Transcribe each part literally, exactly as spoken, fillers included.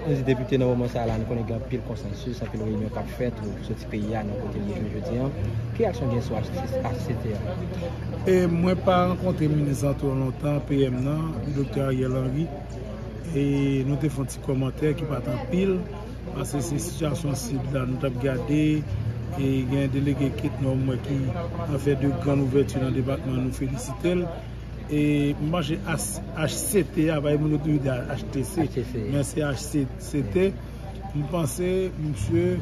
Nou di depite nan moman sa a la, nou konnen gen anpil konsansis, anpil reyinyon k ap fèt, ou soti peyi a nan kote l ye jounen jodi a. Ki reyaksyon w gen sou H C T a? E mwen pa rankontre minis lan twò lontan, P M nan, doktè Ariel Henry. E nou te fè yon ti kòmantè ki pa t anpil, paske se sitiyasyon sid la nou t ap gade, e gen delege Ketnò mwen ki an fè de grann ouvèti nan depatman, nou felisite l. E m panse H C T a, pa gen moun yo toujou di H T C, men se H C T. M panse misye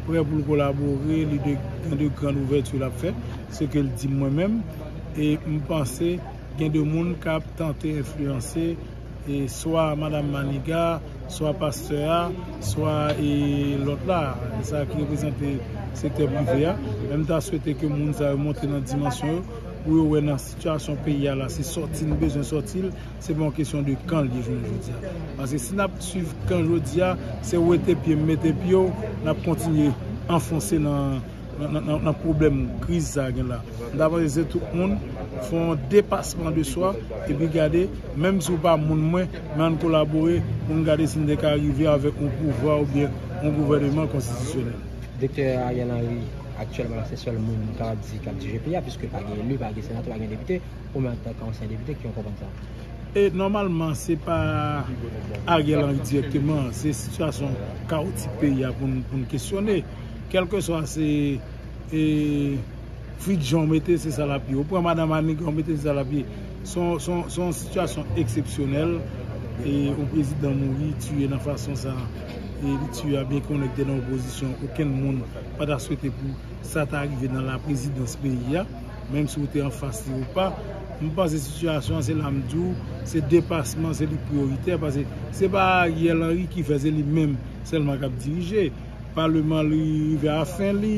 prè pou l kolabore, li de, gen de grann ouvèti l ap fè, se ke l di m mwen menm. E m panse gen de moun k ap tante enfliyanse, e swa Madanm Maniga, swa pastè a, swa e lòt la, sa ki reprezante sektè prive a. Men m ta swete ke moun sa yo monte nan dimansyon yo, pou yo wè nan sitiyasyon peyi a la, se sòti n bezwen sòti l, se pa yon kesyon de kan l ye jounen jodi a. Paske si n ap swiv kan jodi a, se wete pye m mete pye w, n ap kontinye anfonse nan, nan, nan, nan, nan pwoblèm kriz sa a gen la. M ta panse se tout moun fè yon depasman de swa, epi gade, menm si w pa moun mwen, men ann kolabore pou n gade si n te ka rive avèk yon pouvwa oubyen yon gouvèneman konstitisyonèl. Doktè Ariel Henry, aktyèlman la, se sèl moun nou kapab di k ap dirije peyi a, piske pa gen eli, pa gen senatè, pa gen depite, ou menm antanke ansyen depite, ki w konprann sa? E nòmalman, se pa Ariel Henry dirèkteman, se sitiyasyon kawotik peyi a pou n, pou n kesyone. Kèlkeswa se, e, fritjan w mete, se sa l ap ye. Ou pran Madanm Maniga, w mete, se sa l ap ye. Se yon, se yon, se yon sitiyasyon eksepsyonèl. E yon prezidan mouri, tiye nan fason sa, e li tiye a byen konnen te nan opozisyon, okenn moun pa ta swete pou sa ta rive nan laprezidans peyi a, menm si w te anfas li ou pa. M panse sitiyasyon an, se la m di w, se depasman, se li priyoritè, paske se pa Ariel Henry ki fè, se li menm sèlman k ap dirije. Palman li rive a fen li,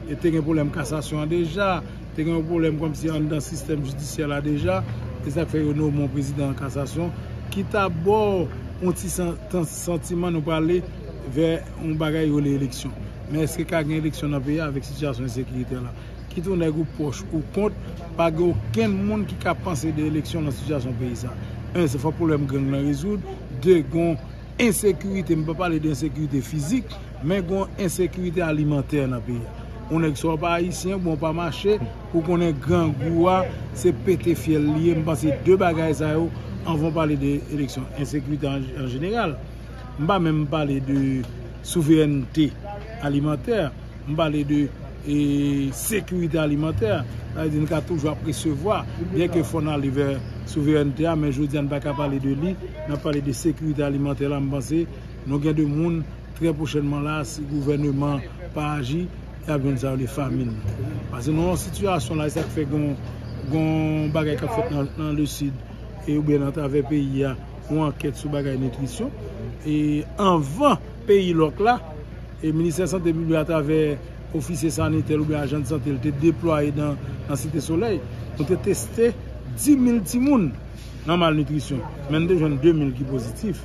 e te gen pwoblèm kasasyon an deja, te gen yon pwoblèm kòmsi anndan sistèm jidisyè la deja, e sa k fè yo nome yon prezidan an kasasyon, ki ta ba w yon ti san-, tan-, santiman nou prale vè yon bagay yo rele eleksyon. Men èske ka gen eleksyon nan peyi a avèk sitiyasyon ensekirite la? Kit ou nèg ou pwòch ou kont, pa gen okenn moun ki ka panse de eleksyon nan sitiyasyon peyi sa. En, se fòk pwoblèm gang nan rezoud. De, gon ensekirite, m pa pale de ensekirite fizik, men gon ensekirite alimantè nan peyi a. Yon nèg sa w pa ayisyen, bon, w pa mache, ou konnen grangou a, se pete fyèl li ye. M panse de bagay sa yo, anvan w pale de eleksyon, ensekirite an, an jeneral. M pa menm pale de souverènte alimantè, m pale de, e, sekirite alimantè. Sa vle di n ka toujou ap resevwa, byen ke fò n ale vè souverènte a, men jodi a n pa ka pale de li, n ap pale de sekirite alimantè la, m panse nou gen de moun trè pwochènman la, si gouvèneman pa aji, y ap jwenn sa yo rele famin. Paske nou nan yon sitiyasyon la, e sa k fè gon, gon bagay k ap fèt nan, nan lesid, e oubyen nan travè peyi a, yon ankèt sou bagay nitrisyon. E anvan peyi lòk la, e ministè sante piblik atravè ofisye sanitè l oubyen ajan de sante l te deplwaye nan, nan Site Solèy, nou te teste dis mil timoun nan malnitrisyon, men n te jwenn de mil ki pozitif.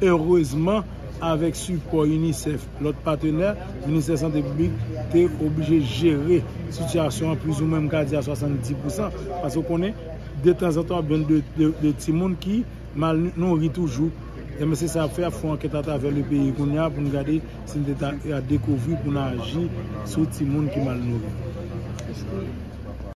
Erezman, avèk sipò UNICEF, lòt patenè, ministè sante piblik te oblije jere sitiyasyon an plizoumwen, m ka di a swasanndis pousan, paske w konnen, detanzantan w ap jwenn de, de, de timoun ki mal nouri toujou. Enben, se sa ap fè, ap fè yon ankèt atravè le peyi kounye a pou n gade si n te ta, ta dekouvri pou n aji sou timoun ki mal nouri.